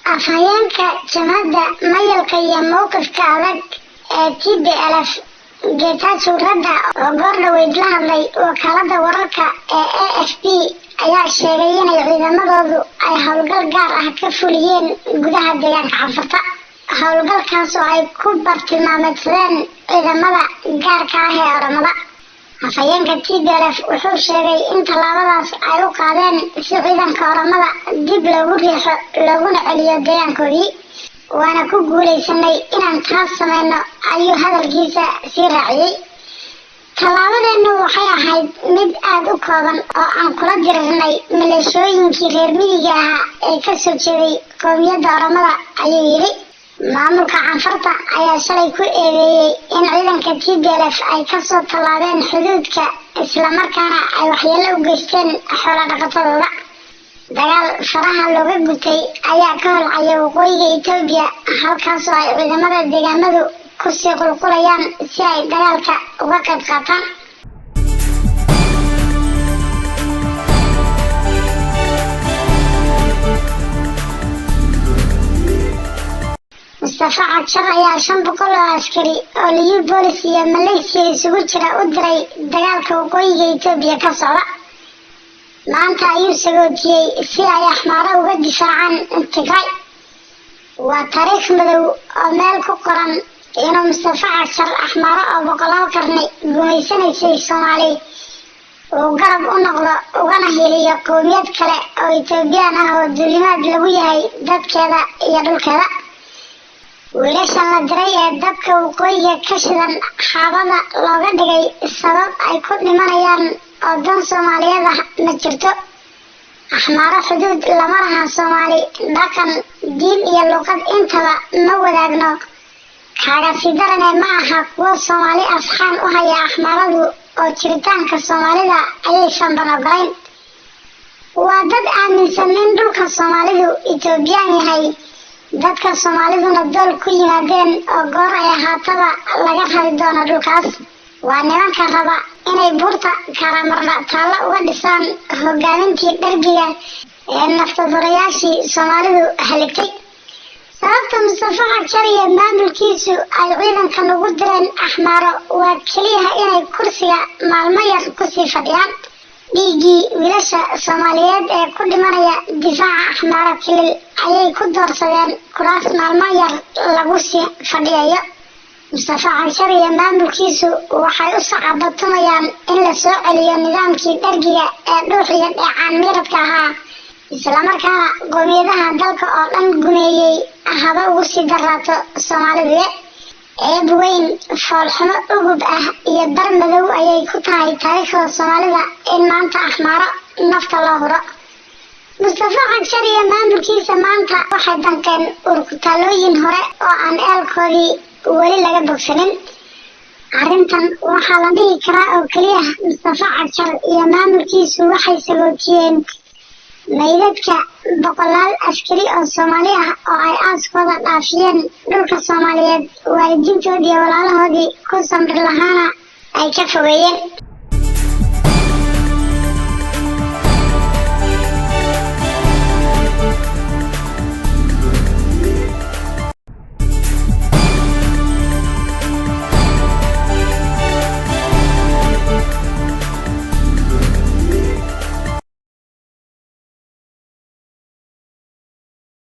Afhayeenka jabhadda mayalka iyo mowqifka adag ee TPLF, Getachew Reda, oo goor dhaweyd la hadlay wakaalada wararka ee AFP, ayaa sheegay inay ciidamadoodu ay howlgal gaar ah ka fuliyeen gudaha deegaanka Canfarta, howlgalkaas oo ay ku bartilmaameedsadeen ciidamada gaarka ah ee Oromada. Afhayeenka TPLF wuxuu sheegay in tallaabadaas ay u qaadeen si ciidanka Oromada dib loogu riixo looguna celiyo deegaankoodii. "Waana ku guulaysanay inaan taas sameyno," ayuu hadalkiisa sii raaciyey. "Tallaabadeennu waxay ahayd mid aada u kooban oo aan kula dirirnay maleeshooyinkii reer miyiga ahaa ee kasoo jeeday qowmiyadda Oromada," ayuu yidhi. Maamulka Canfarta ayaa shalay ku eedeeyey in ciidanka TPLF ay kasoo tallaabeen xuduudka, islamarkaana ay waxyeello u geysteen xoola dhaqatadooda. Dagaal faraha looga gutay ayaa ka holcaya waqooyiga Itoobiya, halkaasoo ay ciidamada deegaamadu kusii qulqulayaan si ay dagaalka uga qayb qaataan. Mustafa Cagjar ayaa 500 oo askari oo Liyu Boolis iyo Malaysiya isugu jira u diray dagaalka waqooyiga Itoobiya ka socda. Maanta ayuu sagootiyey si ay Axmaaro uga difaacaan Tigray. Waa taariikh madow oo meel ku qoran inuu Mustafa Cagjar Axmaaro oo boqolaal qarni gumaysanaysay Soomaali uu garab u noqdo, ugana heliyo qowmiyad kale oo Itoobiyaan ah oo duulimaad lagu yahay dadkeeda iyo dhulkeeda. Wiilashan la diray ee dabka waqooyiga ka shidan xaabada looga dhigay, sabab ay ku dhimanayaan oo dan Soomaaliyeed ah ma jirto. Axmaaro xuduud lama laha Soomaali, dhaqan, diin iyo luqad intaba ma wadaagno. Kaagasi darane, ma aha kuwo Soomaali asxaan u haya Axmaaradu, oo jiritaanka Soomaalida ayaysan ban ogolayn. Waa dad aaminsan in dhulka Soomaalidu Itoobiyaan yahay, dadka Soomaaliduna dool ku yimaadeen oo goor ay ahaataba laga rari doono dhulkaas. Waa nimanka raba inay buurta Karamardha taallo uga dhisaan hogaamintii dhargiga ee naftadurayaashii Soomaalidu haligtay. Sababta Mustafa Cagjar iyo maamulkiisu ay ciidankan ugu direen Axmaaro waa keliya inay kursiga maalmo yar kusii fadhiyaan. Dhiiggii wiilasha Soomaaliyeed ee ku dhimanaya difaaca Axmaaro kilil ayay ku doorsadeen kuraas maalmo yar lagu sii fadhiyayo. Mustafa Cagjar iyo maamulkiisu waxay u sacabatumayaan in la soo celiyo nidaamkii dhargiga ee dhuux iyo dheecaan miiradka ahaa, islamarkaana qowmiyadaha dalka oo dhan gumeeyey, haba ugu sii daraato Soomaaliduye. Ceeb weyn, foolxumo ugub ah iyo bar madow ayay ku tahay taariikhda Soomaalida in maanta Axmaaro nafta loo huro. Mustafa Cagjar iyo maamulkiisa maanta waxay danqeen urkutaalooyin hore oo aan eelkoodii weli laga bogsanin. Arrintan waxaa la dhihi karaa oo keliya, Mustafa Cagjar iyo maamulkiisu waxay sagootiyeen meydadka boqolaal askari oo Soomaali ah oo ay aaskooda dhaafiyeen dhulka Soomaaliyeed, waalidiintoodii iyo walaalahoodii ku samri lahaana ay ka fogeeyeen.